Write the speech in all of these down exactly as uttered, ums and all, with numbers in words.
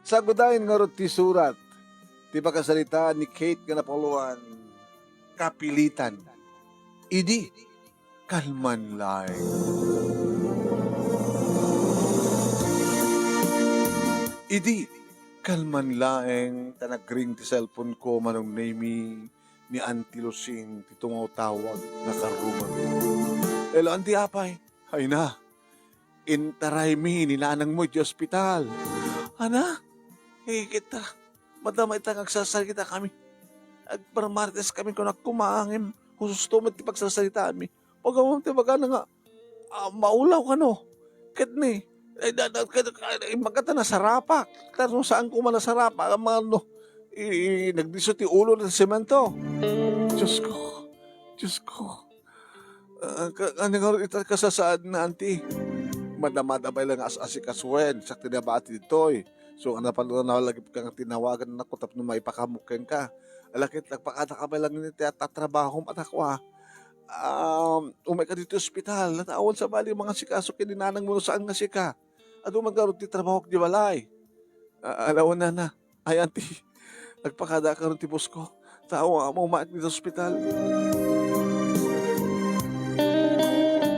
Sagudayen ngarud ti surat ti pakasaritaan ni Kate nga napauluan, Kapilitan. Idi kalman laeng. Idi kalman laeng ta nagring ti cellphone ko, Manong Nemi, ni Auntie Lucing ti tumawtawag nga karrumagko. "Hello, Auntie, apay?" "Ay na, intaraymi ni nanangmo iti ospital." "Ana? Eh, kita, madama ita nga agsasarita kami. Agparmarites kami kunak koma ngem husto met ti pagsasaritami. Pagawam ti bagana nga, ah, maulaw kano. Ket ni, ay, da, da, ket, ay, magkata nasarapak. Pero saan ko man nasarapak, ang mga, no, i, i, nagdiso ti ulo ng semento." Diyos ko, Diyos ko. Ah, ka, ano nga ita kasasaad na, Auntie? Madamada ba lang as-asikasuen, sa tinabati ditoy. So, ano pa na lagi kang tinawagan na ko tapno maipakamok ka. Alakit, nagpakada ka ba lang ni tatrabaho, matakwa? Um, umay ka dito ospital, natawan sa bali, mga sikaso, kininanang mo saan nga sika. Adu man garud ti trabaho di balay. Ah, alawan na na. Ay, Auntie, nagpakada ka ron ti boss ko. Tao, amo, umaak dito ospital.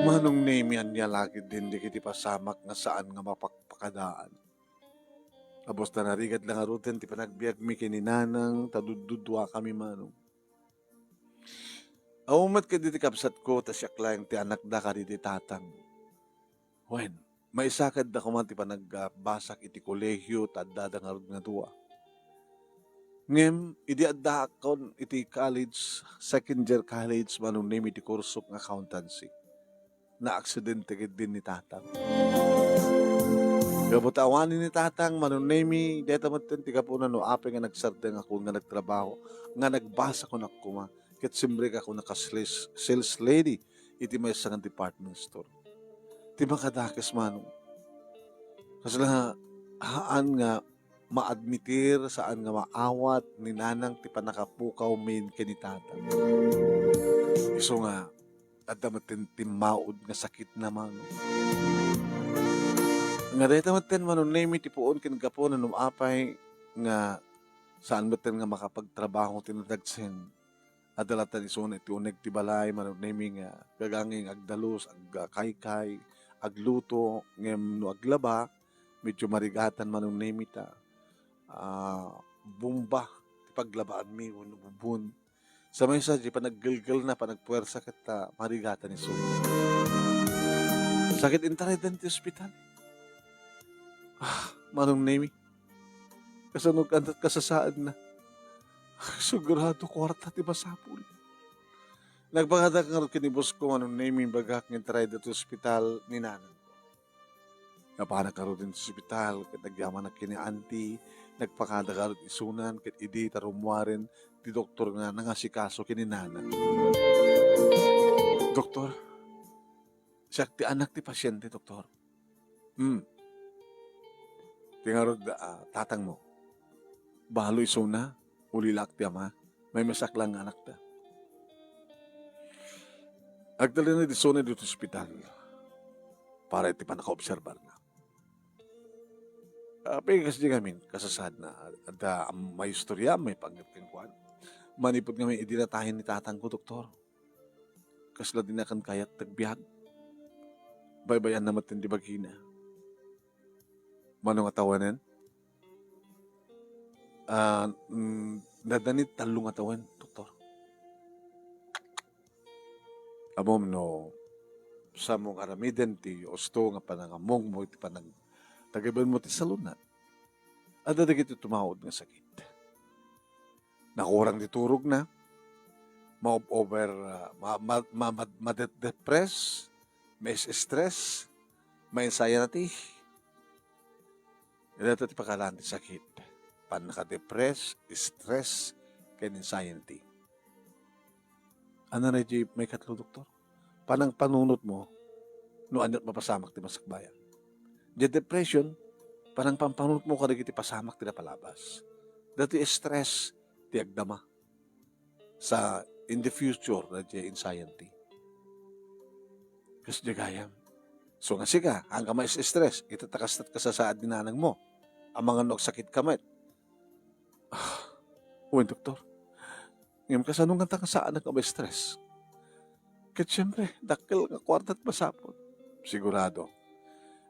Manong Nemi, ania lagi din di kiti pasamak nga saan nga mapakpakadaan. Abos ta narigad lang aruten ti panagbiagmi ken ni Nanang, ta duddudua kami, Manong. Aw met kaditi kabsatko, ta siak laeng ti anakda kaditi tatang. Wen, maisakadda koma ti panagbasak iti kolehio ta addada ngarud nga dua. Ngem, idi addaakkon iti college, second year college, Manong Nemi, ti kursok nga accountancy. Naaksidente ketdi ni tatang. Gapu ta awanen ni tatang, Manong Nemi, dayta metten ti gapuna no apay nga nagsardengakon nga nagtrabaho, nga nagbasakon koma, ket simrekakon a kas-, sales lady iti maysa nga department store. Ti makadakes, Manong, kasla haan nga maadmitir, saan nga maawat ni Nanang ti pannakapukawmi ken ni Tatang. Isu nga, adda metten timmaud nga sakitna, Manong. Nga dayta metten, Manong Nemi, ti puon ken gapuna no apay nga saan metten nga makapagtrabaho ti nadagsen. Adda latta isuna iti uneg ti balay, Manong Nemi, nga gagangay nga agdalus, agkaykay, agluto, ngem no aglaba, medyo marigatan, Manong Nemi, ta, ah, bomba ti paglabaanmi wenno bubon. Sa maysa, di panaggelgelna, panagpuersa, ket, ah, marigatan isuna. Sakit, intaraydan ti ospital. Ah, Manong Nemi, kasano kanta kasasaadna? Sigurado, kuarta ti masapul. Nagpakada ngarud ken ni boss ko, Manong Nemi, bagak nga intarayda ti ospital ni Nanang. Napanak ngarud iti ospital, ket nagyamanak ken ni Auntie, nagpakada ngarud isunan, ket idi ta rummuaren ti doktor nga nangasikaso ken ni Nanang. "Doktor, siak ti anak ti pasiente, Doktor." "Hmm. Ti ngarud, ah, tatangmo, balo isuna, ulilaak ti ama, maymaysaak lang nga anakta." Agtalinaed isuna ditoy ospital para iti pannakaobserbarna. Apay, kasdi ngamin, kasasaadna, adda, am-, maistorya, maipanggep kenkuana. Manipud ngamin, idi natayen ni tatangko, Doktor. Kasla dinakan kayat ti agbiag. Baybay-anna met ti bagina. Mano nga tawennen? Ah, mm, nadani tallo nga tawen, Doktor. Ammom no, saanmo nga aramiden ti usto nga panangammongmo iti panag-, tagibenmo ti saluna. Adda dagiti tumaud nga sakit. Nakurang ti turogna, ma-over, ah, ma-, ma-, ma-, ma-, ma-de-, depress, ma-stress, ma-anxiety. Dayta ti pakalaan ti sakit. Pannaka-depress, stress, ken anxiety. Ania daydiay maikatlo, Doktor? Panangpanunotmo no ania't mapasamak ti masakbayan. Diay depression, panangpanpanunotmo kadagiti pasamak ti napalabas. Daytoy stress ti agdama sa in the future, daydiay anxiety. Kasdiay gayam. So nga sika, haanka ma-stress, ita ta kasta't kasasaad ni nanangmo. amangan no agsakitka met. Ah, wen, doktor. Ngem kasano ngata nga saanak nga ma-stress? Ket siempre, dakkel nga kuarta ti masapul. Sigurado.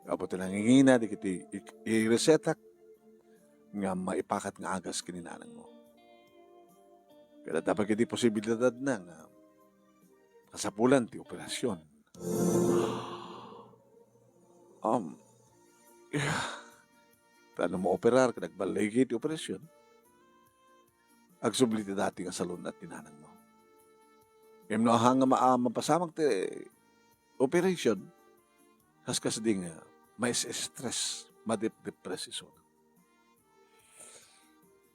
Apo ti nangingina, dagiti i-, iresetak nga maipakat nga agas ken ni nanangmo. Ket adda pay ketdi posibilidadna nga kasapulan ti operasion. Um, yeah. Ta no maoperar ket agballigi ti operasion, agsubli ti dati nga salun-at ni nanangmo. Ngem no ahan nga ma-, mapasamak ti operation, kaskasdi nga ma-stress, madep-depress isuna.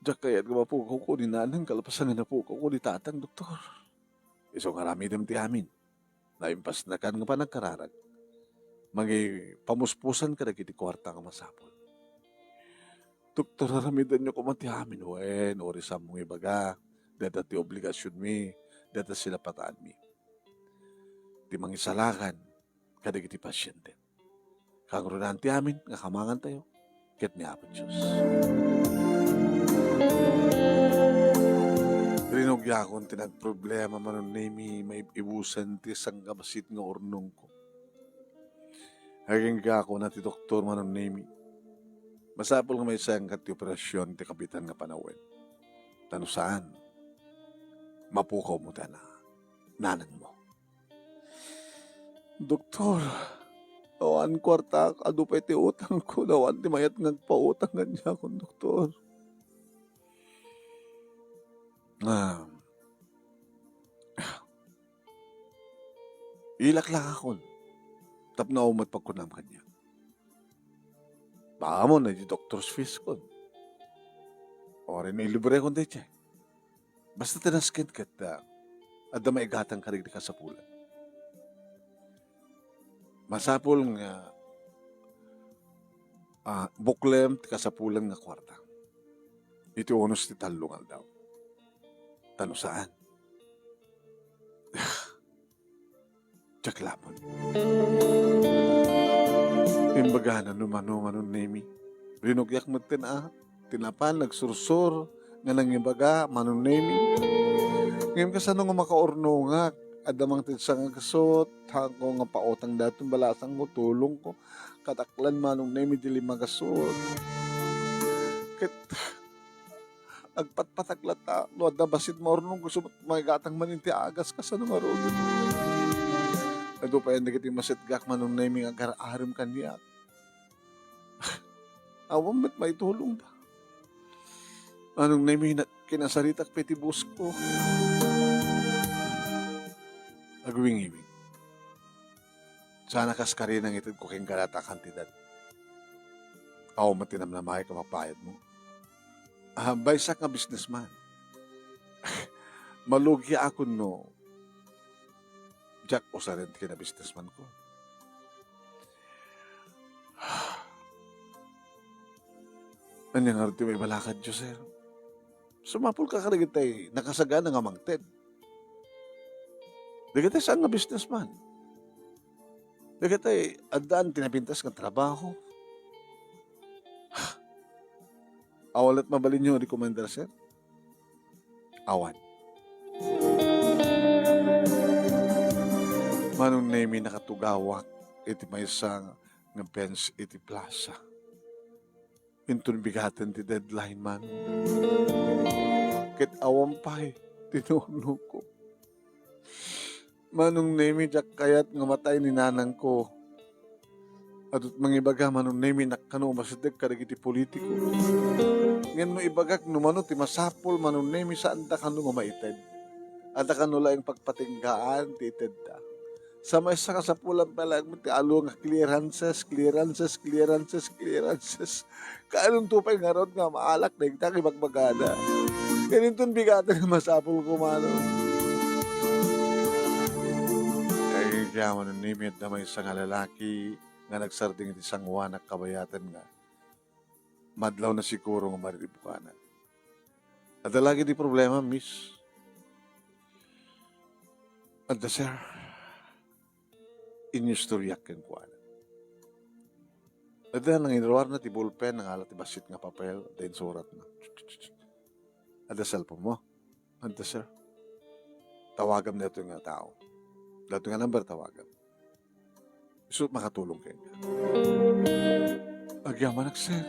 Diak kayat nga mapukawko ni nanang kalpasan nga napukawko ni tatang, doktor. Isu nga aramidem ti amin. Naimpasnakan nga panagkararag. Mangipamuspusan kadagiti kuarta nga masapul. Doktor, aramidenyo koma ti amin wen, uray saanmo nga ibaga, dayta ti obligasionmi, dayta sinapataanmi. Ti mangisalakan kadagiti pasiente. Kangrunaan ti amin nga kamangantayo ket ni Apo Dios. Rinugiakon ti nagproblema, Manong Nemi, maib-ibusan ti sangkabassit nga urnongko. Agingga kuna ti doktor, Manong Nemi, masapul nga maisengka ti operasion ti kabitan nga panawen. Ta no saan, mapukawmo ti ana-, nanangmo. Doktor, awan kuartak, adu pay ti utangko, awan ti mayat nga agpautang kaniakon, doktor. Ah. Ilaklakakon tapno awan met pagkunam kaniak. Baka mo na di doctor's fees kon. O rin ilibre kon di. Basta tinasken ket, ah, adda maigatang kadagiti kasapulan. Masapul nga, ah, buklem ti kasapulan nga kuarta iti unos ti tallo nga aldaw. Ta no saan, diak lapud. Imbagana no mano, Manong Nemi. Rinugiak met ti napan, nagsursor nga nangibaga, Manong Nemi. Ngem kasano nga makaurnongak? Adda mangted sa nga gasot, haanko nga pautang daton balasangko, tulongko. Kadaklan, Manong Nemi, di lima gasot. Ket agpatpatak latta, no adda bassit maurnong, gusto met maigatang manen ti agas, kasano ngarud? Adu pay dagiti masetgak, Manong Nemi, nga agar-arem kaniak. Awan met maitulongda. Manong Nemi, na-, kinasaritak pay ti busko. Agwingiwing. Saan a kas karina nga itedko kenka dayta a kantidad. Awan met ti namnamaek a mapayadmo. Ah, maysak nga businessman. Malugiakon no diak usaren ti kinabusinessmanko. Ania ngarud ti maibalakadyo, sir? Sumapulka kadagitay nakasagana nga mangted. Dagitay saan nga businessman. Dagitay addaan ti napintas nga trabaho. Awan la't mabalinyo a rekomendar, sir? Awan. Manong Nemi, nakatugawak iti maysa nga bench iti plaza. Inton bigaten ti deadline man. Ket awan pay ti naurnongko. Manong Nemi, diak kayat nga matay ni nanangko. Adu't mangibaga, Manong Nemi, nakkano a masideg kadagiti politiko. Ngem no ibagak no mano ti masapul, Manong Nemi, saanda kano nga maited. Adda kano laeng pagpatinggaan ti itedda. Sa maysa kasapulan pay laeng ti alo nga clearances, clearances, clearances, clearances. Kaanonto pay ngarud nga maalak dayta nga ibagbagada? Ket inton bigaten nga masapulko, Manong. Kay kaya, Manong Nemi, adda maysa nga lalaki nga nagsardeng iti sangoanak kabayatan nga madlawna siguro nga mariribukanan. Adda lagi ti problema, miss. Adda, sir. Inistoryak kenkuana. Adda nangiruarna ti ballpen, nangala ti bassit nga papel, adda insuratna. Adda cellphone mo? Adda, sir. Tawagam daytoy nga tao. Daytoy nga number, tawagam. Isu makatulong kenka. Agyamanak, sir.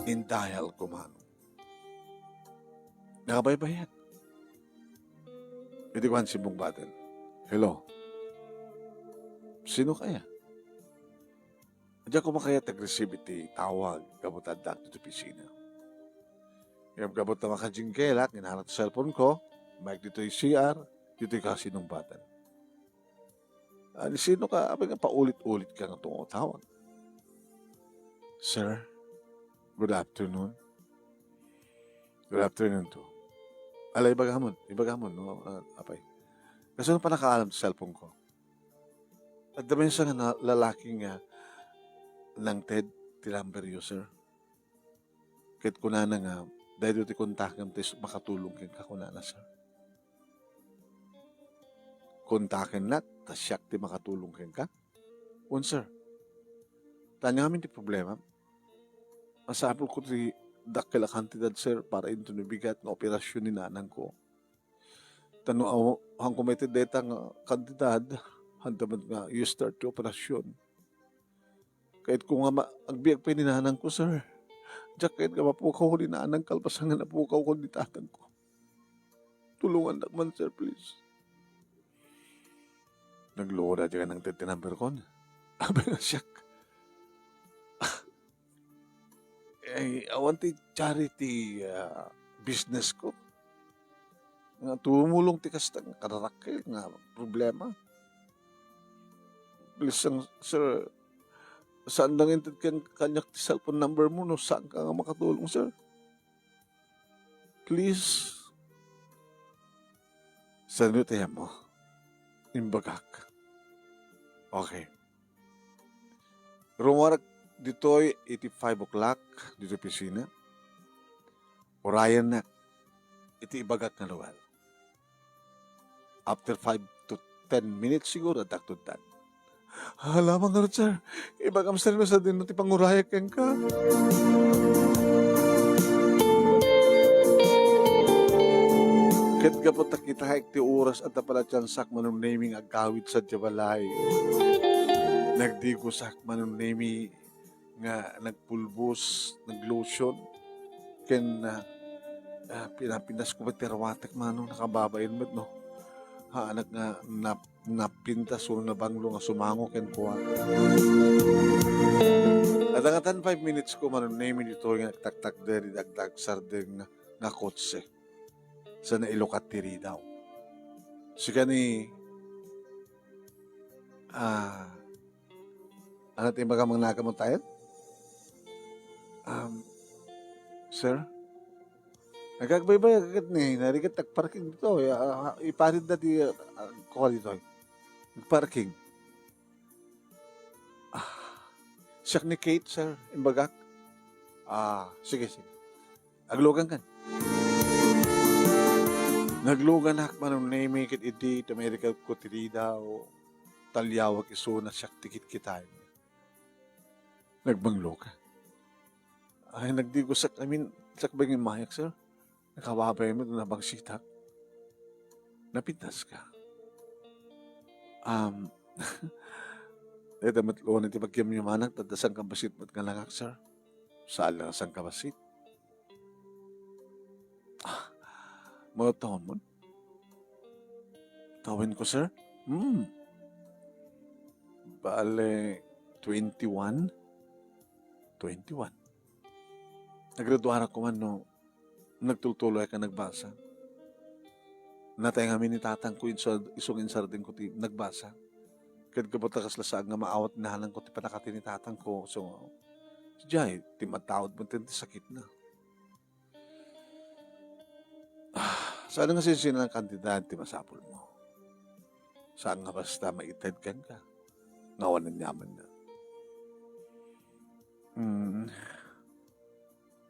Indial ko man. Nakabaybayan. Idi kuan, simmungbaten. Hello. Sino kaya? Diak koma kayat nag-receive iti tawag gapu ta addaak ditoy opisina. Ngem gapu ta makajinggelak, inanat ti cellphone ko, maik ditoy C R, ditoy ka sinnungbaten. Ani, sino ka? Apay nga paulit-ulit ka nga tumatawag? Sir, good afternoon. Good afternoon too. Ala, ibagamon, ibagamon, no? Ah, apay. Kasano pannakaalam ti cellphone ko? Adda maysa nga na-, lalaki nga nangted ti number yo, sir. Ket kunana nga, daytoy ti kontakem ti makatulong kenka, kunana, sir. Kontakennak, ta siak ti makatulong kenka? Wen, sir. Ta ania ngamin ti problema? Masapul ko ti dakkel a kantidad, sir, para inton mabigat nga operasyon ni nanang ko. Ta no aw-, haanko maitedda dayta nga kantidad, haanda met nga i-start ti operasyon. Kayatko nga ma-, agbiag pay ni nanang ko, sir. Diak kayat nga mapukaw ni nanang kalpasan nga napukaw ko ni tatang ko. Tulongannak man, sir, please. Nagluoda ti kanang ti number kon. Apay nga siak. Ay, awan ti charity, ah, business ko. Nga tumulong ti kasta nga kararakkel nga problema. Please lang, sir, saan lang inted ken kaniak ti cellphone number mo no saan ka nga makatulong, sir? Please. Saan ti ammo? Imbagak. Okay. Rumuarek ditoy iti five o'clock ditoy opisina. Urayennak iti ibagak nga lugar. After five to ten minutes siguro, addak tuddan. Hala, ngarud, sir. Ibagam, sir, no sadino ti pangurayak kenka. Ket gapu ta kitaek ti oras, adda pay la tiansak, Manong Nemy, nga agawid sadiay balay. Nagdigosak, Manong Nemy, nga nagpulbos, naglotion, ken, ah, ah, pinapintas ko met ti arwatek, Manong, nakababain met, no? Haanak nga nap-, napintas wenno nabanglo nga sumango kenkuana. Adda ngatan five minutes ko, Manong Nemy, ditoy nga nagtaktakder iti agdagsardeng nga, nga kotse. Sa nailukat ti ridaw. Sika ni, ah, Ania ti imbagam, Manong Nemy, tayo? Um, sir? Agagbaybay, agagayat ni, narigat agparking ditoy. Ah, ah, iparidda ti, ah, ah, kuan ditoy. Agparking. Ah, siak ni Kate, sir, imbagak. Ah, sige, sige. Aglugankan. Nagluganak, Manong Nemy, ket idi ti mairikatko ti ridaw, taliawak isuna siak ti kitkitaen. Nagbanglo ka. Ay, nagdigosak, I mean, sakbay nga imayak, sir. Nakababay met, nabangsitak. Napintas ka. Um, dayta met laeng ti pagyamyamanak, ta adda sangkabassit met nga langak, sir. Saan la nga sangkabassit. Ah, mao tawen. Tawen ko, sir? Hmm. Bale, twenty-one? Twenty-one. Nagraduarak ko man no nagtultuloyak nga nagbasa. Natay ngamin ni tatang ko, insu-, isu nga insardengko ti nagbasa. Ket gapu ta kasla saan nga maawat ni nanang ko ti pannakati ni tatang ko. So, sadiay, ti mataud met ti sakitna. Ah, saan nga sinsinan a kantidad ti masapul mo? Saan nga basta maited kenka nga awan aniamanna? Mm.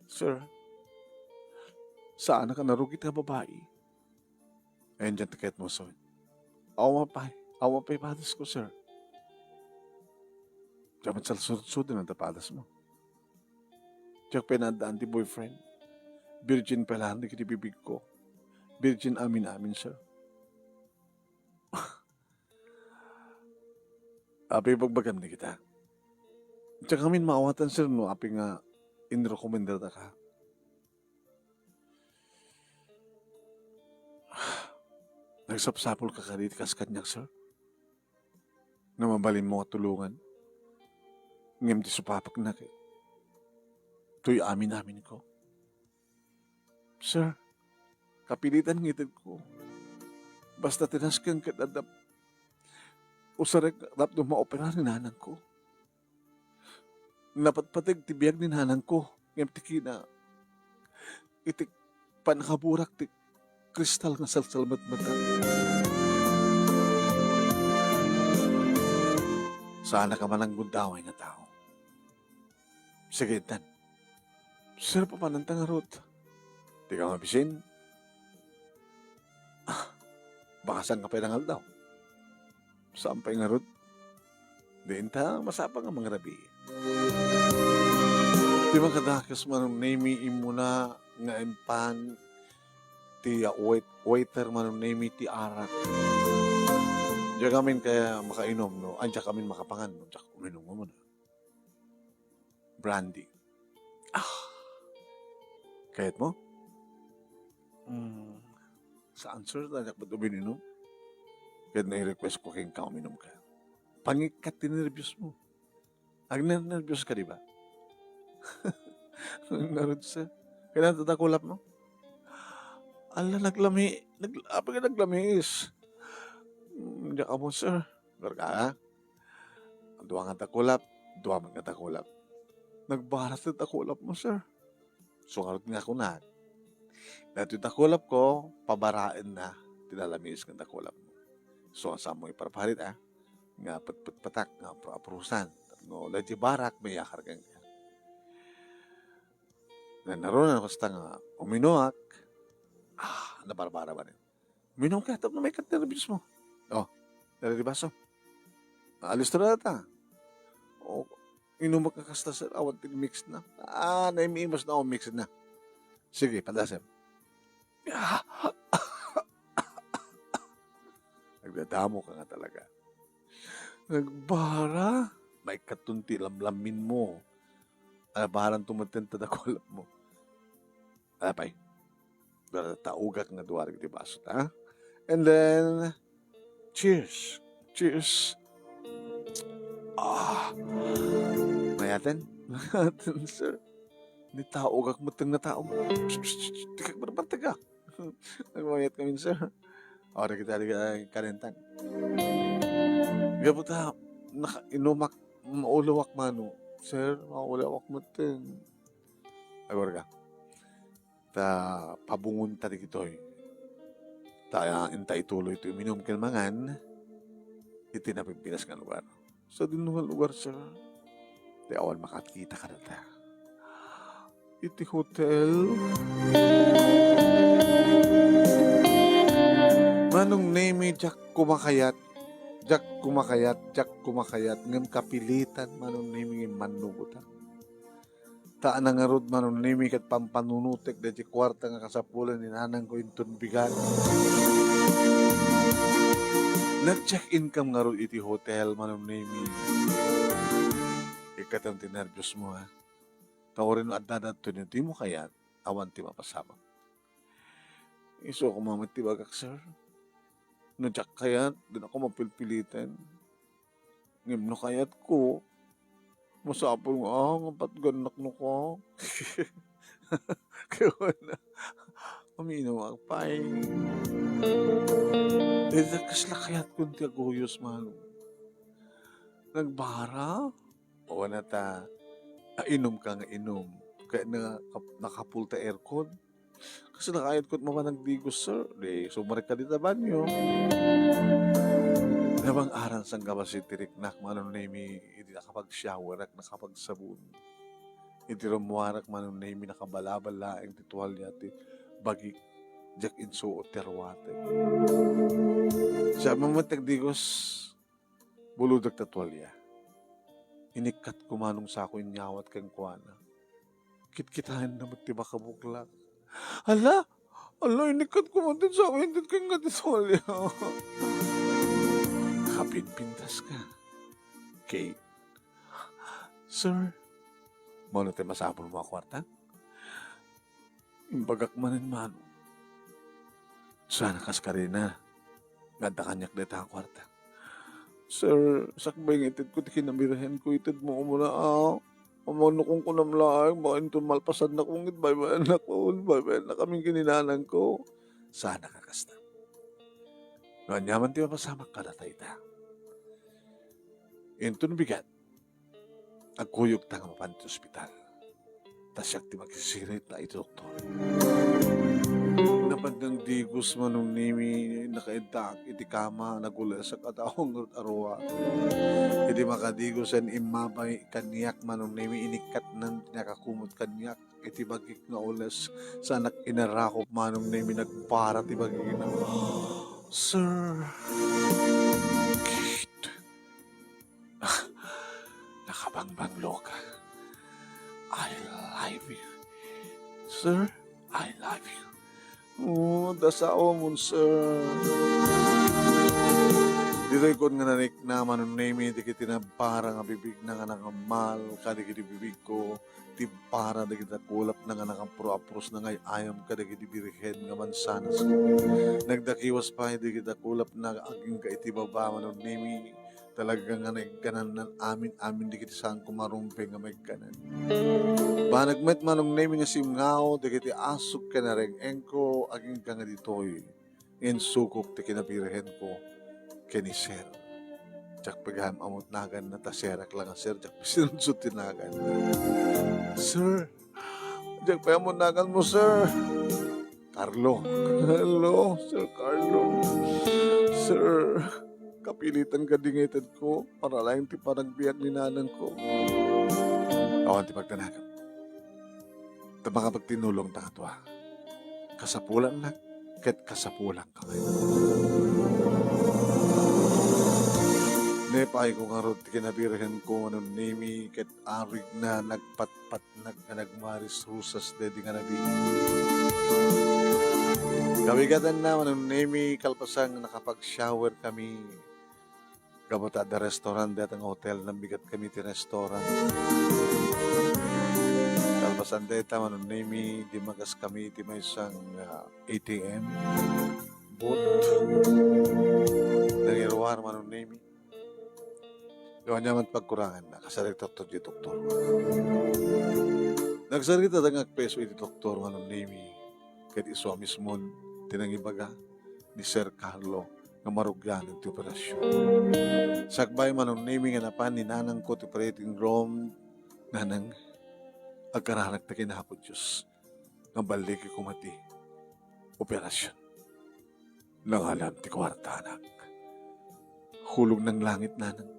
Sir, saan a ka narugit nga babai? Ayan dyan ti kayat mo, sir. Awan pay. Awan pay padasko, sir. Diak met salsudsod no adda padasmo. Diak pay naaddaan ti boyfriend. Virgin pay laeng dagiti bibigko. Virgin amin-amin, sir. Apay ibagbagam dagita? Diak ngamin maawatan, sir, no apay nga inrekomendadaka. Nagsapsapulka kadi iti kas kaniak, sir? Nga mabalinmo nga tulongan? Ngem ti supapekna ket toy amin-aminko. Sir, kapilitan nga itedko. Basta ti nasken ket adda usarek tapno maopera ni nanangko. Napatpateg ti biag ni nanangko, ngem ti kina, iti pannakaburak ti kristal nga salsalmetmetan. Saanak a mananggundaway nga tao. Sige, intan. Sir, papananta ngarud? Dika mabisin? Ah, baka saan ka pay nangaldaw? Saan pay ngarud? Diin ta masapul nga mangrabii. Ti makadakes, Manong Nemy, immuna nga impan ti wait-, waiter, Manong Nemy, ti arak. Diak ngamin kaya makainom, no? Ay, diak ngamin makapangan, no? Diak uminom nga muna. Brandy. Ah. Kayatmo? Mm, saan, sir, ta diak met uminom. Ket nai-request ko kenka uminom ka. Pangikkat ti nerbiosmo. Agnernerbios ka, di ba? Ngarud, sir. Kailan ti dakulapmo? Ala, naglami-, nag-, apay nga naglamiis? Mm, diak ammo, sir. Garka, ha? Dua nga dakulap, dua met nga dakulap. Nagbara ti dakulapmo, sir. So, ngarud nga kunak, daytoy dakulapko, pabaraenna ti nalamiis nga dakulapmo. So, saanmo iparparit, a, nga petpetpetak nga apru-, aprusan. No, daytoy barak, maiyakar kenka. Nanaruna no kasta nga uminumak, ah, nabarbara ba ni? Uminom ka tapno maikkat ti nerbiosmo. O, dara ti baso. Alisto na ta. O, inumak nga kasta, sir, awan ti mix na. Ah, naimiimas na, o, mix na. Sige, padasem. Nagdadamo ka nga talaga. Nagbara? Maikkaton ti lamlamminmo. Alabaran to met ti dakulapmo. Apay? Dara ta ugak nga dua dagiti baso, ha? And then, cheers. Cheers. Ah. Mayaten? Mayaten, sir. Ni tao, ugak met nga tao. Psst, psst, psst, dikak barbartega. Nagmayat kami, sir. O, dagita, dagita, kadentan. Gapu ta, nakainumak, maulawak mano. Sir, maulawak met. Agor ka. Ta pabungonta dagitoy. Ta, ah, inta ituloy ti uminum ken mangan iti napipintas nga lugar. Sadino nga lugar, sir? Ti awan makakita kadata. Iti hotel. Manong Nemy, diak kumakayat. Diak kumakayat, diak kumakayat. Ngem kapilitan, Manong Nemy, ngem mannugotak. Ta nangarud, Manong Nemy, ket pampanunotek daytoy kuarta nga kasapulan ni nanangko inton bigat. Nag-check in kam ngarud iti hotel, Manong Nemy. Ikkatem ti nerbiosmo, ha? Ta uray no adda datto no dimo kayat, awan ti mapasabak. Isu koma met ti bagak, sir. No diak kayat, dinako mapilpilitan. Ngem no kayatko, masapul nga, ah, nga patgannak no ka. Kaya na, uminom ak pay. Eh, kasla kayatkon ti aguyos, Manong. Nagbara? Awan ta, ah, inum ka nga inum. Kaya na, nakapul ta aircon. Kasla kayatko met mapan agdigos, sir. Di, sumrek ka dita banyo. Nabang-aran sangkabasi ti riknak, Manong Nemy, idi nakapag-showerak, nakapagsabon. Idi rummuarak, Manong Nemy, nakabalabal laeng ti tualya ti bagik. diak insuot ti aruatek. Siak met ti agdigos, bulodek ta tualia. Inikkatko manong sako inyawat kenkuana. Kitkitaenna met ti makabuklak. Hala! Hala, inikkatko man ti sako, inted kenka ti tualia. Nakapinpintaska, Kate. Sir, mano ti masapulmo a kuarta? Imbagak manen, Manong. Saan a kas karina nga adda kaniak dayta a kuarta? Sir, sakbay nga itedko ti kinabirhenko, itedmo umuna a amannukonkunam laeng, baka inton malpasannak, ket baybayannak, baybayannakamin ken ni nanangko. Saan a kakasta. No aniaman ti mapasamak kadata ita. Inton bigat, agkuyogta nga mapan ti ospital. Ta siak ti makisirita iti doktor. Napan ti agdigos, Manong Nemi, nakaiddaak iti kama, nagulesak a tao ngarud a ruar. Idi makadigosen, immabay kaniak, Manong Nemi, inikkatnan ti nakakumot kaniak iti bagik nga ules. Saanak inarakop, Manong Nemi, nagpara ti bagik na. Sir Keith. Nakabangbangloka. I love you. Sir, I love you. Oh, dasawamon, sir. Ditoy kun nga nanikna, Manong Nemi, dagiti nagpara nga bibigna nga nangammal kadagiti bibigko, timpara dagiti kulapna nga nakaapro-aprosna nga ay-ayam kadagiti birhen nga mansanas. Nagdakiwas pay dagiti kulapna agingga iti baba, Manong Nemi. Talaga nga naigganannan amin-amin dagiti saanko marumpe nga maigganan. Banag met, Manong Nemi, nga simngao dagiti asuk ken areng-engko agingga nga ditoy nga insukok ti kinabirhenko ken ni Sir. Diak pay gayam ammo ti naganna, ta Serak la nga Sir, diak pay sinudsod ti naganna. Sir, diak pay ammo ti naganmo, Sir. Carlo. Hello, Sir Carlo. Sir, kapilitan kadi nga itedko para laeng ti panagbiag ni nanangko. Awan ti pagdanagem. Ta makapagtinulongta nga dua. Kasapulannak ket kasapulanka ngay. Naipayko ngarud ti kinabirhenko, Manong Nemi, ket arigna nagpatpatnag nga nagmarisrusas daydi nga nabi. Kabigatanna, Manong Nemi, kalpasan nga nakapag-shower kami, gapu ta adda restaurant dayta nga hotel, nambigat kami ti restaurant. Kalpasan dayta, Manong Nemi, dimmagas kami iti maysa nga A T M booth. Nangiruar, Manong Nemi. Ania man pagkuranganna, kasarita ti doktor. Nagsarita nga agpeso iti doktor, Manong Nemi, ket isu a mismon ti nangibaga ni Sir Carlo nga marugianan ti operasion. Sakbay, Manong Nemi, nga napan ni nanangko ti operating room, nanang, agkararagta ken Apo Dios nga balligi koma ti operasion. Nangalam ti kuarta, anak. Hulog nang langit, nanang.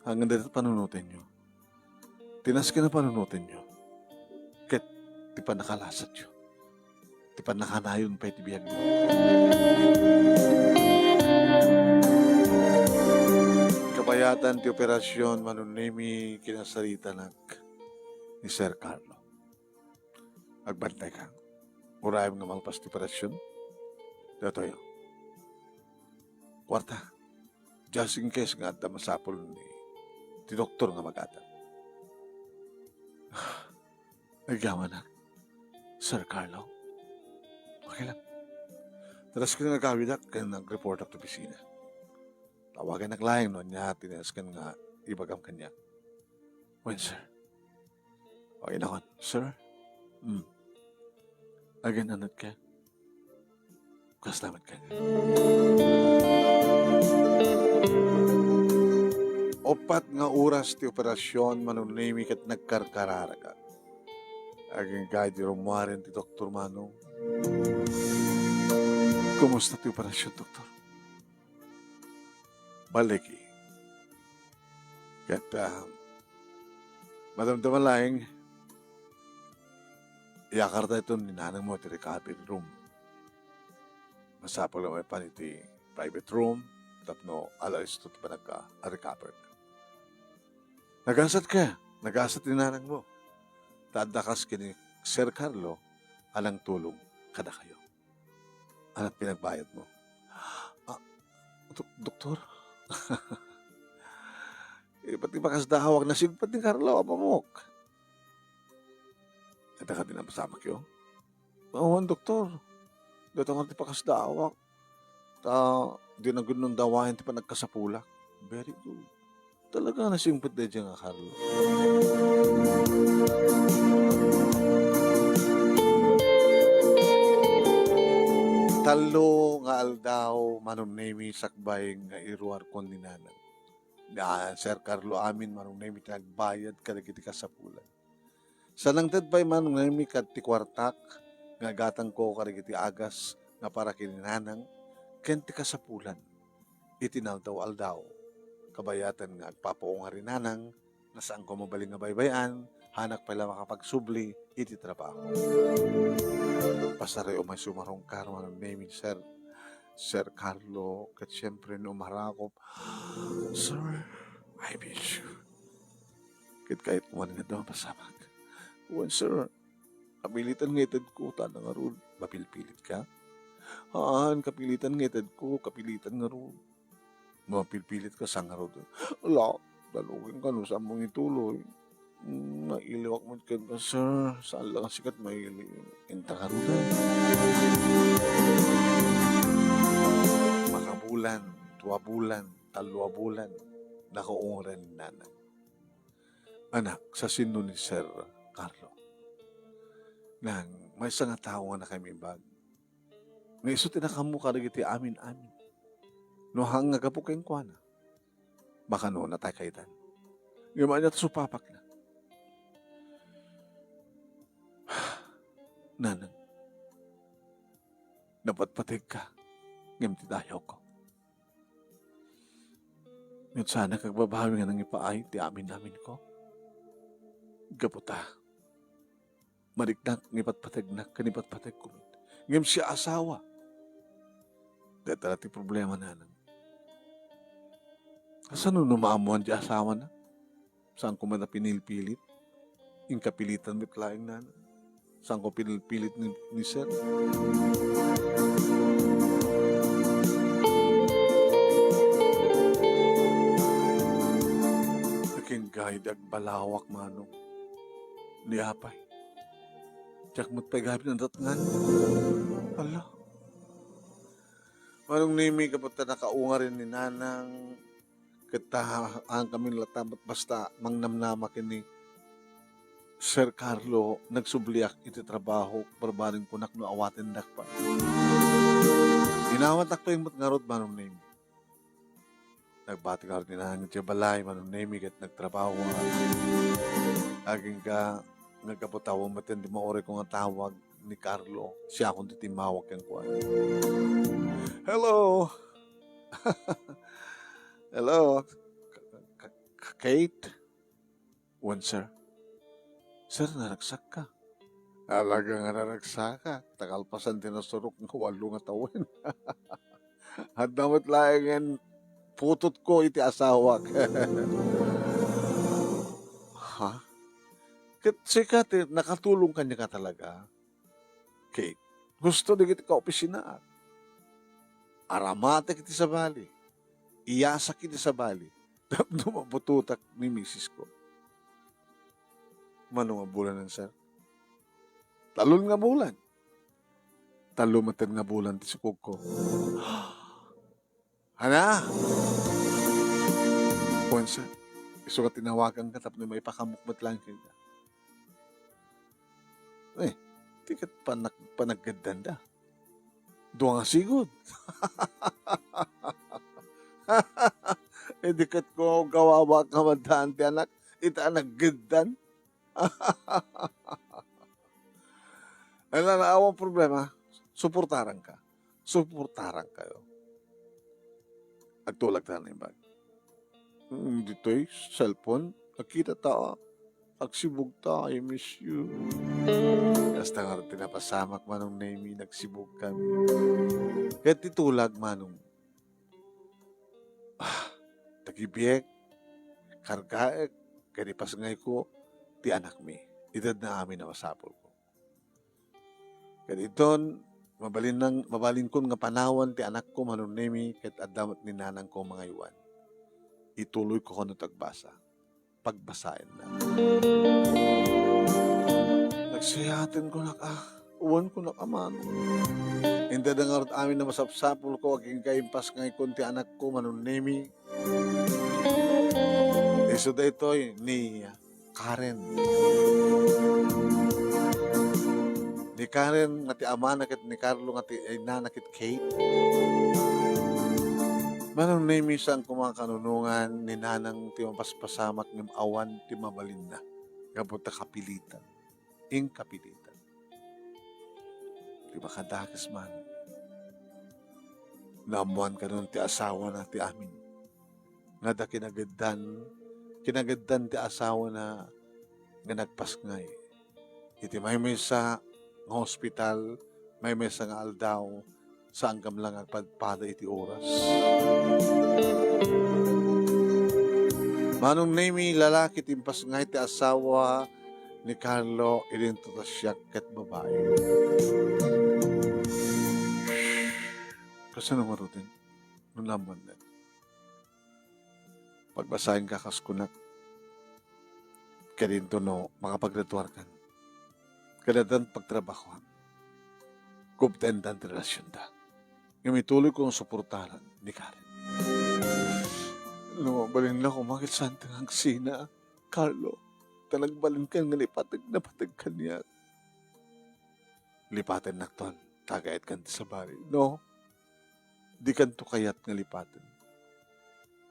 Ngem dayta panunotenyo. Ti nasken a panunotenyo. Ket ti pannakalasatyo. Ti pannakanayon pay ti biagyo. Kabayatan ti operasion, Manong Nemi, kinasaritanak ni Sir Carlo. Agbantayka. Urayem nga malpas ti operasion. Datoy. Kuarta. Just in case nga adda masapul ni ti doktor nga mag-adal. Nagyaman na. Sir Carlo? Okay lang. Tadas ko nga agawidak ken nag-report ak ti opisina. Tawagan ak laeng no ania ti nasken nga ibagam kaniak. Wen, sir. O, inakon, sir? Hmm. Agan-anat ka? Kasla met ka. Uppat nga oras ti operasion, Manong Nemi, ket nagkarkararagak. Agingga idi rummuaren ti doktor, Manong. Kumusta ti operasion, doktor? Balligi. Ket, ah, madamdama laeng, iyakarta iton ni nanangmo ti recovery room. Sapul nga maipan iti private room tapno alaesto ti panagka-recover. Nagasat ka, nagasat ni nanangmo. Ta adda kas ken ni Sir Carlo a nangtulong kadakayo. Ania ti pinagbayadmo? Ah, dok-, doktor? Eh, pati pakasdaawak, nasigpet ni Carlo, apamok. Adda kadi napasamakyo? Awan, doktor. Dayta ngarud ti pakasdaawak. Ta, di na gud nundawayan ti panagkasapulak. Very good. Talaga nasigpet daydiay nga Carlo. Tallo nga aldaw, Manong Nemi, sakbay nga iruarkon ni Nanang. Ni Sir Carlo amin, Manong Nemi, ti nagbayad kadagiti kasapulan. Sa nangted pay, Manong Nemi, ket ti kuartak nga agatangko kadagiti agas nga para ken ni Nanang ken ti kasapulan iti naaldaw-aldaw. Kabayatan nga agpapaungar ni Nanang, nga saanko mabalin nga baybay-an, hanak pay la makapagsubli iti trabaho. Pasaray umay sumarungkar, Manong Nemi, Sir, Sir Carlo, ket siempre no umarakop, "Sir, I miss you." Ket kayatko man nga adda mapasamak. Wen, sir, kapilitan nga itedko, ta ngarud, mapilpilit ka? Haan, kapilitan nga itedko, kapilitan ngarud. Mapilpilit ka sa ngarud. Ala, dalugen ka no saanmo nga ituloy. Mm, nailiwak met kenka, sir. Saan la nga sika ti maili. Inta ngarud. Makabulan, dua bulan, tallo a bulan, nakaungaran ni Nanang. Anak, sa sinno ni Sir Carlo? Nang, maysa nga tao nga nakaimbag. Nga isu ti nakaammo kadagiti amin-amin. No haan nga gapu kenkuana, makanona tay kaitan. Ngem ania ti supapakna? Nanang, napatpategka, ngem ti dayawko. Ngem saanak agbabawi nga nangipaay ti amin-aminko. Gapu ta, mariknak nga ipatpategnak ken ipatpategko met. Ngem siak a asawa, dayta la ti problema, Nanang. Kasano no maammoan ti asawana? Saanko met a pinilpilit? Inkapilitan met laeng, Nanang. Saanko pinilpilit ni, ni Sir? Akin gayud agbalawak, Manong. Ni apay. Diak met pay gayud nadatngan. Ala. Manong Nemi, gapu ta nakaungaran ni Nanang, ket ta, haan kami latta met basta mangnamnama ken ni Sir Carlo, nagsubliak iti trabaho, barbareng kunak no awatendak pay. Inawatak pay met ngarud, Manong Nemi. Nagbati ngarud ni Nanang idiay balay, Manong Nemi, ket nagtrabaho. Agingga, nagkaputaw met ti mauray ko nga tawag ni Carlo, siakon ti timmawag kenkuana. Hello! Hello? K-, K-, Kate? Wen, sir. Sir, naragsakka. Talaga nga naragsakak. Ta kalpasan ti nasurok nga walo nga tawen. Adda met laengen putotko iti asawak. Ha? Ket sika ti nakatulong kaniak talaga, Kate. Husto dagiti kaopisinaak. Aramatek iti sabali. Iyasak iti sabali. Tapno mabutotak ni misisko. Mano nga bulan, sir? Talon nga bulan. Tallo met nga bulan ti sukogko. Ana? Wen, sir, isu nga tinawaganka tapno maipakamok met laeng kenka. Eh, ti ket panak-, panaggeddanda. Dua nga sigud. Idi ket ko gawawa ka man daan ti anak, ita a naggeddan. Ala, awan problema. Suportaranka. Suportarankayo. Agtulag ta naimbag. Hmm, ditoy cellphone, nakita ta, agsibug ta, "I miss you." Kasta ngarud ti napasamak, Manong Nemi, nagsibugkami. Ket ti tulag, Manong, ah, tagibiek, kargaek, ket ipasngayko ti anakmi. Itedna amin a masapulko. Ket iton, mabalin nang-, mabalinkon nga panawan ti anakko, Manong Nemi, ket adda met ni nanangko mangaywan. Ituloyko kano ti agbasa. Pagbasaenna. Nagsayaten kunak a, wen kunak a, Manong. Intedna ngarud amin a masapsapulko, agingga impasngaykon ti anakko, Manong Nemi. Isu daytoy ni Karen. Ni Karen nga ti amana ket ni Carlo nga ti inana ket Kate. Manong Nemi, saan koma kanunongan ni nanang ti mapaspasamak ngem awan ti mabalinna gapu ta kapilitan. Inkapilitan. Ti makadakes man, naammoan kanon ti asawana ti amin nga adda kinageddan, kinageddan ti asawana nga nagpasngay. Iti maymaysa nga hospital, maymaysa nga aldaw, saan gam la nga agpadpada iti oras. Manong Nemi, lalaki ti impasngay ti asawa ni Carlo, idinto ta siak ket babai. Kasano ngaruden? No naammoannak. Pagbasaenka kas kunak. Ket idinto no makapaggraduarkan. Ket addan pagtrabahoan. Kubtendan ti relasionda. Ngem ituloyko nga suportaran ni Karen. No, mabalinna koma ket saan ti nga agsina, Carlo. Ta nagbalinkan nga lipatek, napateg kaniak. Lipatennakton, ta agayatkan ti sabali. No, dikanto kayat nga lipaten.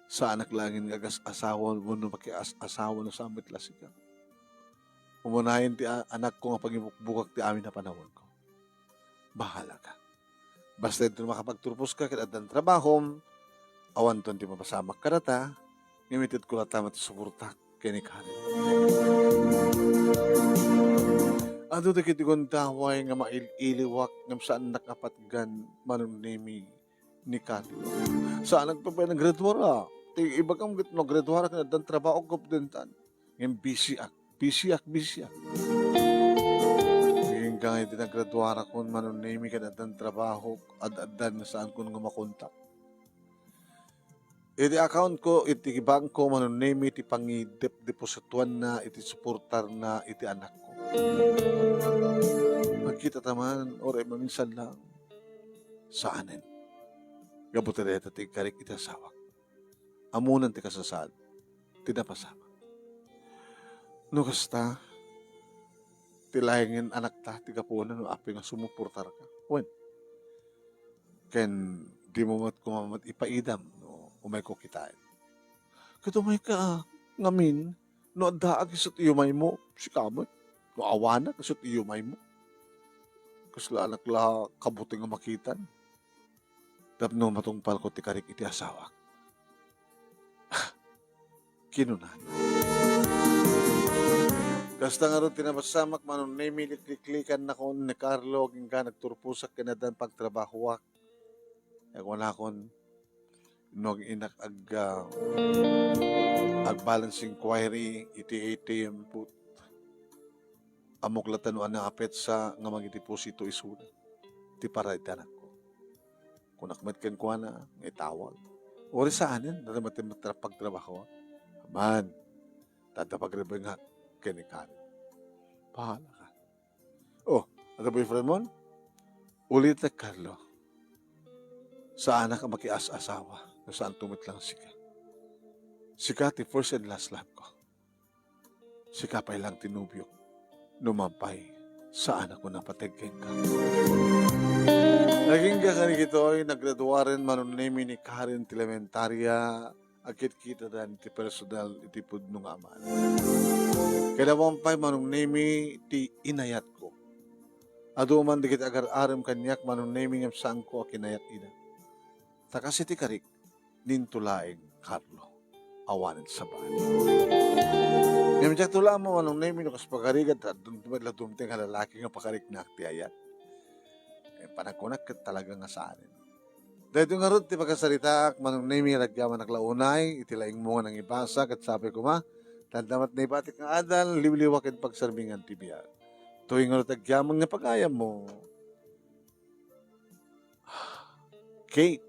Saanak laengen nga agas-asawa wenno makias-asawa no saan met la sika. Umunayen ti a-, anakko nga pangibukbukak ti amin a panawanko. Bahalaka. Basta inton makapagturposka ket addan trabahom, awanton ti mapasamak kadata, ngem itedko latta met ti suportak ken ni Karen. Adu dagiti gundaway nga mail-iliwak ngem saannak a patgan, Manong Nemi, ni Carlo. Saanak pay a naggraduar, a. Ti ibagam ket no aggraduarak ket addan trabahok, kubtentan. Ngem busyak, busyak, busyak. Agingga iti naggraduarakon, Manong Nemi, ket addan trabahok, ad-addan nga saankon nga makontak. Iti account ko iti bangko, Manong Nemi, ti pangidep-depositoanna iti suportarna iti anakko. Magkitata man, uray maminsan lang. Saanen. Gapu ta dayta ti inkarik iti asawak. Ammonan ti kasasaad ti napasamak. No kasta, ti laengen anakta ti gapuna no apay nga sumuportarka. Wen, ken dimo met koma met ipaidam no umayko kitaen. Ket umayka, a, ngamin, no addaak isut' iyumaymo, sika met. No awanak isut' iyumaymo. Kasla anak la kabuti nga makitan. Tapno matungpalko ti karik iti asawak. Kinunana. Kasta ngarud ti napasamak, Manong Nemi, liklikkannakon ni Carlo, agingga nagturposak ken addan pagtrabahoak. Kuanakon, no ag-inak ag-, ah, ag-balance inquiry iti A T M, put-, ammok latta no ania a petsa nga mangideposito isuna ti para iti anakko. Kunak met kenkuana nga itawag. Uray saanen, dayta met ti pagtrabaho. Aman, ta adda pagrebengak ken ni Karen. Bahalaka. Oh, adda boyfriend mon? Ulitek, Carlo. Saanak a makias-asawa no saanto met lang sika. Sika ti first and last love ko. Sika pay lang ti nobiok. No mampay, saanak a napateg kenka. Agingga kadagitoy, naggraduaren, Manong Nemi, ni Karen ti elementaria, agkitkitadan ti personal iti pudno nga amana. Ket awan pay, Manong Nemi, ti inayatko. Adu man dagiti agar-arem kaniak, Manong Nemi, ngem saanko a kinayat ida. Ta kas iti karik, ninto laeng, Carlo, awanen sabali. Ngem diak tula mo, Manong Nemy, no kas pagarigat, adun met la dumteng a lalaki nga pakariknak ti ayat. Eh, panagkunak ket talaga nga saanen. Daytoy ngarud ti pakasaritaak, Manong Nemy, nga nagyamanak la unay, iti laingmo nga nangibasa, ket sapay koma, ta adda met naibatik nga adal, liwliwa ken pagsermingan ti biag. Toy ngarud ti agyaman nga pagayammo. Kate,